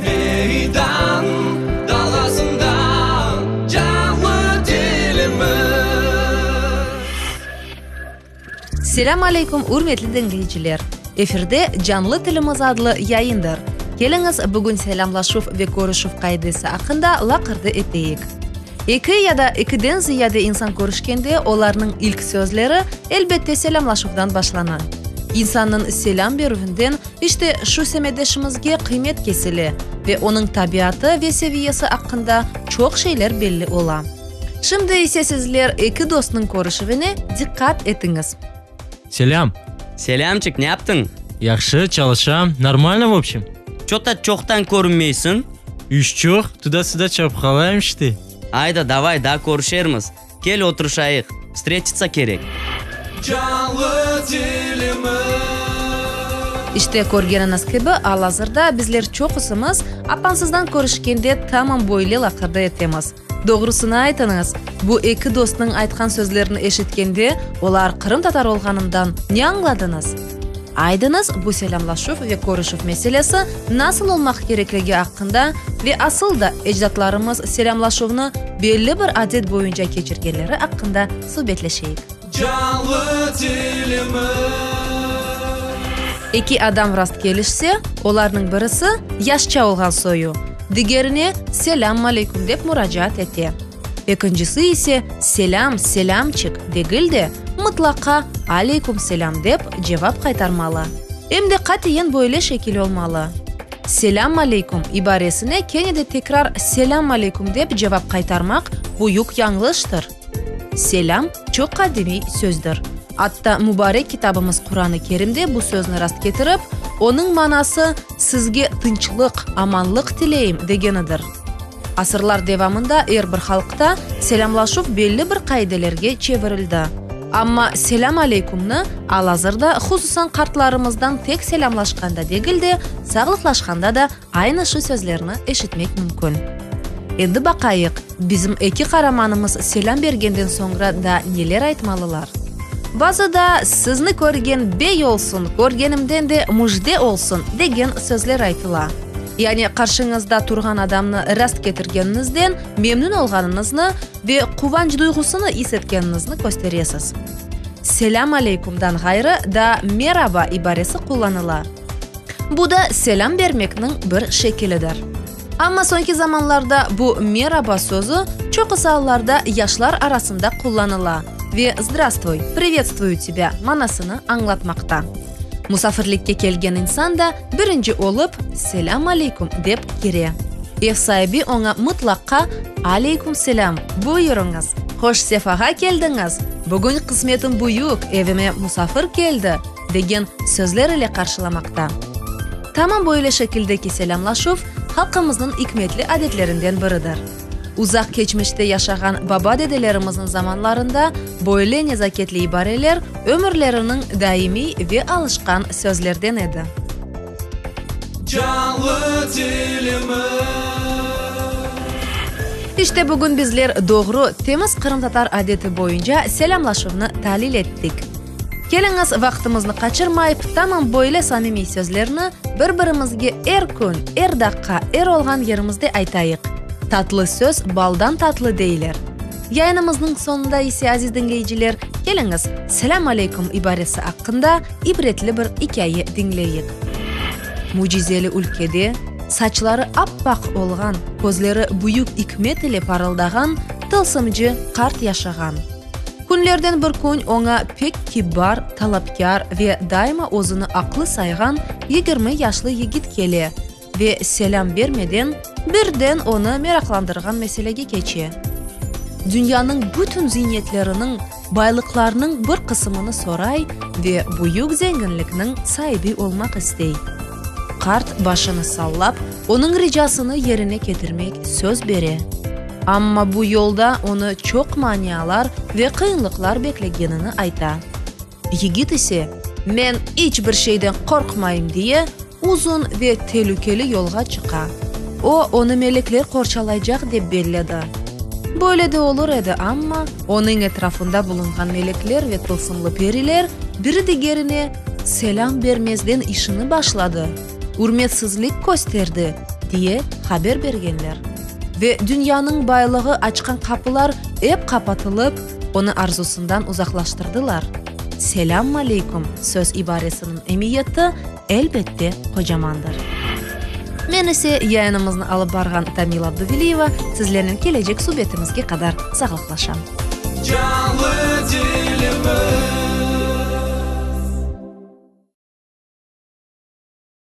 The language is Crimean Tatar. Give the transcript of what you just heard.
Meydan dalasında canlı tilimiz. Selâm aleyküm, ürmetli diñleyiciler! Efirde Canlı tilimiz adlı yayındır. Keliñiz, bugün selâmlaşuv ve körüşüv qaidesi aqqında laqırdı eteyik. Eki ya da ekiden ziyade insan körüşkende olarnıñ ilk sözleri, elbette, selâmlaşuvdan başlana. İnsannıñ selâm berüvinden, işte, şu semetdeşimizge qıymet kesile ve onıñ tabiatı ve seviyesi aqqında çoq şeyler belli ola. Şimdi ise sizler eki dostnıñ körüşüvine diqqat etiñiz. Selâm! Selâmçik, ne yaptıñ? Yahşı, çalışam, normalno, vobşem. Ço-to çoqtan körünmeysiñ? İş çoq, tuda-süda çapqalayım işte. Ayda, davay, daa körüşermiz. Kel, oturışayıq, vstretitsa kerek. Canlı tilimiz. İşte, körgeniñiz kibi, al-azırda bizler çoqusımız apansızdan körüşkende tamam böyle laqırdı etemiz. Doğrusını aytıñız, bu eki dostnıñ aytqan sözlerini eşitkende, olar qırımtatar olğanından ne añladıñız? Aydıñız, bu selâmlaşuv ve körüşüv meselesi nasıl olmaq kerekligi aqqında ve asıl da ecdatlarımız selâmlaşuvnı belli bir adet boyunca keçirgenleri aqqında subetleşeyik. Canlı tilimiz. Eki adam rastkelişse, olarnıñ birisi, yaşça olğan soyu, digerine Selâm aleyküm dep muracaat ete. Ekincisi ise Selâm, selâmçik degil de, mıtlaqa Aleyküm selâm dep cevap qaytarmalı. Em de qatiyen böyle şekil olmalı. Selâm aleyküm ibaresine kene de tekrar Selâm aleyküm dep cevap qaytarmaq büyük yañlıştır. Selâm, çoq qadimiy sözdir. Atta mubarek kitabımız Quran-ı Kerimde bu sözni rastketirip, onıñ manası Sizge tınçlıq, amanlıq tileyim degenidir. Asırlar devamında er bir halqta selâmlaşuv belli bir qaidelerge çevirildi. Amma selâm aleykümni al-azırda hususan qartlarımızdan tek selâmlaşqanda degil de, sağlıqlaşqanda da aynı şu sözlerni eşitmek mümkün. Endi baqayıq, bizim eki qaramanımız selâm bergenden soñra da neler aytmalılar? Bazıda sizni körgen bey olsun, körgenimden de müjde olsun degen sözler aytıla. Yani qarşıñızda turğan adamnı rast ketirgeniñizden memnün olğanıñıznı ve quvanç duyğusını is etkeniñizni kösteresiz. Selâm aleykümdan ğayrı daa meraba ibaresi qullanıla. Bu da selâm bermekniñ bir şekilidir. Amma soñki zamanlarda bu meraba sözü çoqusı allarda yaşlar arasında qullanıla ve Zdravstvuy, Privetstvuyu tebâ manasını añlatmaqta. Musafirlikke kelgen insan da birinci olıp Selâm aleyküm dep kire. Ev saibi oña mıtlaqqa Aleyküm selâm, buyurıñız, hoş sefağa keldiñiz, bugün qısmetim büyük, evime musafir keldi, degen sözler ile qarşılamaqta. Tamam böyle şekildeki selâmlaşuv halqımıznıñ ikmetli adetlerinden biridir. Uzaq keçmişte yaşağan baba-dedelerimizniñ zamanlarında böyle nezaketli ibareler ömürleriniñ daimiy ve alışqan sözlerden edi. Canlı tilimiz. İşte bugün bizler doğru, temiz qırımtatar adeti boyunca selâmlaşuvnı talil ettik. Keliñiz, vaqtımıznı qaçırmayıp, tamam böyle samimiy sözlerni bir-birimizge er kün, er daqqa, er olğan yerimizde aytayıq. Tatlı söz baldan tatlı deyler. Yayınımıznıñ soñunda ise, aziz diñleyiciler, keliñiz, Selâm aleyküm ibaresi aqqında ibretli bir ikâye diñleyik. Mücizeli ülkede, saçları appaq olğan, közleri büyük ikmet ile parıldağan tılsımcı qart yaşağan. Künlerden bir kün oña pek kibbar, talapkâr ve daima özüni aqlı sayğan 20 yaşlı yigit kele ve selâm bermeden, birden onı meraqlandırğan meselege keçe. Dünyanıñ bütün ziynetleriniñ, baylıqlarnıñ bir qısımını soray ve büyük zenginlikniñ saibi olmaq istey. Qart başını sallap, onıñ ricasını yerine ketirmek söz bere. Amma bu yolda onı çoq manialar ve qıyınlıqlar beklegenini ayta. Yigit ise, Men iç bir şeyden qorqmayım, diye, uzun ve telükeli yolğa çıqa. O, onı melekler qorçalaycaq dep belledi. Böyle de olur edi, amma onıñ etrafında bulunğan melekler ve tılsımlı periler biri digerine selâm bermezden işini başladı. Ürmetsizlik kösterdi, diye haber bergenler. Ve dünyanıñ baylığı açqan qapılar ep qapatılıp, onı arzusından uzaqlaştırdılar. Selâm aleyküm söz ibaresiniñ emiyeti, elbette, qocamandır. Men ise, yayınımıznı alıp barğan Tamila Abduveliyeva, sizlernen kelecek subetimizge qadar sağlıqlaşam. Canlı dilimiz.